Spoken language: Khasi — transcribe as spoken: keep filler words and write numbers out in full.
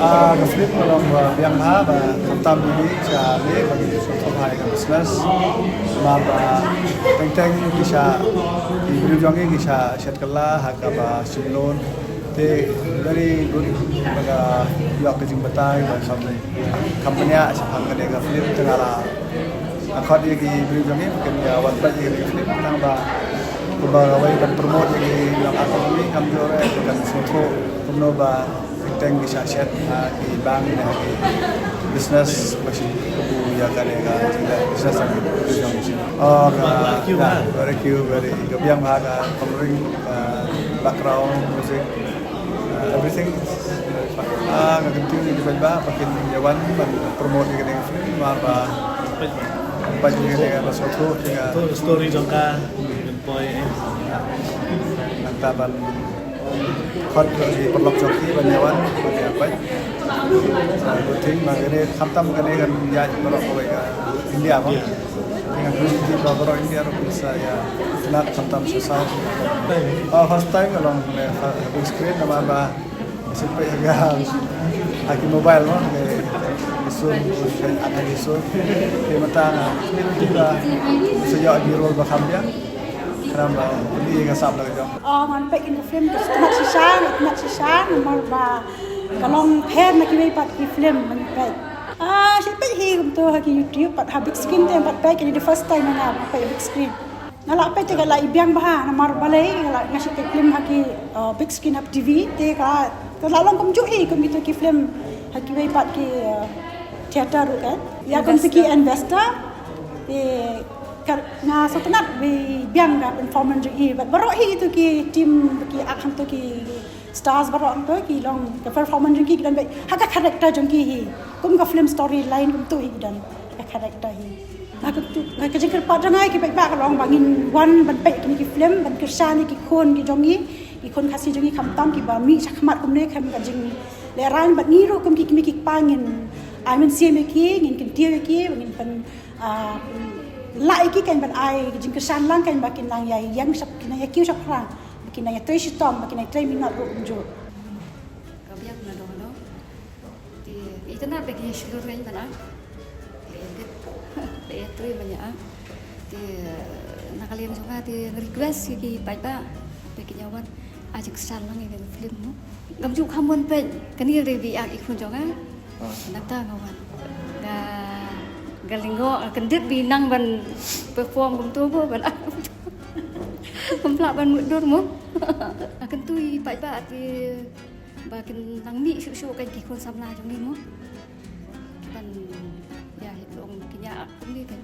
Ah, ka film ka long ba biang bha ba khamtam ïa ngi sha ngi ba ngi sngewthuh bha ïa ka business. Namar ba teng teng ki sha, ki briew jong ngi ki sha shet kylla ha kaba shim loan. Te very good ba ka ïoh ka jingbatai ba ka company shaphang kane ka film te nga la Nga khot ïa ki briew jong ngi ba kin ïa wan peit ïa ki film tang ba kumba kawei ban promote ïa ki long actor jong ngi, kam jur eh, kan sngewthuh kumno ba teng ki shah shet ha ki bank ne ha ki business ba shi kabu ïa kane ka jingeh business ha ki briew jong ngi. Oh, ka, yeah, very cute, very, ka biang bha ka coloring, uh, background music. Uh, everything is very fine. Ah, nga kyntu ïa ki paidbah ba kin ïa wan ban promote ïa kane ka film namar ba peit ïa kane ka ba sngewthuh ïa ka story jong ka. Poi, eh. Nangta ban khot ïa ki paralok jong ki ban ïa wan ban ïa peit. Sa good thing ba kane khamtam kane kan ïa baroh kawei ka India ba. Nga kyntu ba baroh India ruh sa ïa kynat khamtam sha South. Oh, first time ka long ha big screen namar ba shu peit ha ki mobile mo, ha ki sur, ha ki sur. Te mynta nga kyntu ba sa ïoh ki role ba kham biang. Khnang ba pynlong ïa ka sap la ka jong. Oh, ngan peit ïa ka film ka sngewtynnat shisha, sngewtynnat shisha namar ba ka long pher na kiwei pat ki film ban peit. Ah, shu peit hi kumto ha ki YouTube pat ha big screen te pat peit, kane the first time nga peit big screen. Nga la peit te ka la i biang bha namar balei nga la, nga shu peit film ha ki, uh, big screen ha T V te ka, ka la long kumjuh hi kum kito ki film ha kiwei pat ki, uh, theater ruh kan. Ïa kum ki investor te ka, nga sngewtynnat ba i biang ka performance jong i bad baroh hi ito ki team ki act hangto ki stars baroh hangto ki long ka performance jong ki ki don beit ha ka character jong ki hi. Kum ka film storyline kumto hi ki don ka character hi. Nga kyntu, nga ka jingkyrpad jong nga ïa ki paidbah ka long ba ngin wan ban peit kine ki film ban kyrshan ïa ki khun ki jong ngi, ki khun Khasi jong ngi khamtam kiba mih shakhmat kumne khlem ka jinglehrain bad ngi ruh kum ki kmie ki kpa ngin ai mynsiem ïa ki, ngin kyntiew ïa ki, ngin pyn, ah, lah ïa ki kan ban ai ka jingkyrshan lang kan ba kin nang ïa ïeng shap, kin nang ïa kiew shaphrang, ba kin nang ïa trei shitom, ba kin nang ïa trei minot ruh kumjuh. Ka biang na dong dong. Te i tana ba ki shlur ngai mana. Le edit. Le edit mana. Te na ka liang jong nga te request ïa ki paidbah ba kin ïa wan ai jingkyrshan lang ïa ka film mo. Ngam ju kham wan peit kane re bi ak i khun jong nga. Nangta nga wan. Nga, nga lyngngoh, nga kyndit ba i nang ban perform kumto mo ban ak. Kumta lah ban mutdur mo. Nga kyntu ïa ki paidbah te ba kin nang mih shuh shuh kan ki khun samla jong ngi mo. Ban ïa hit long kin ïa ak kumne kan.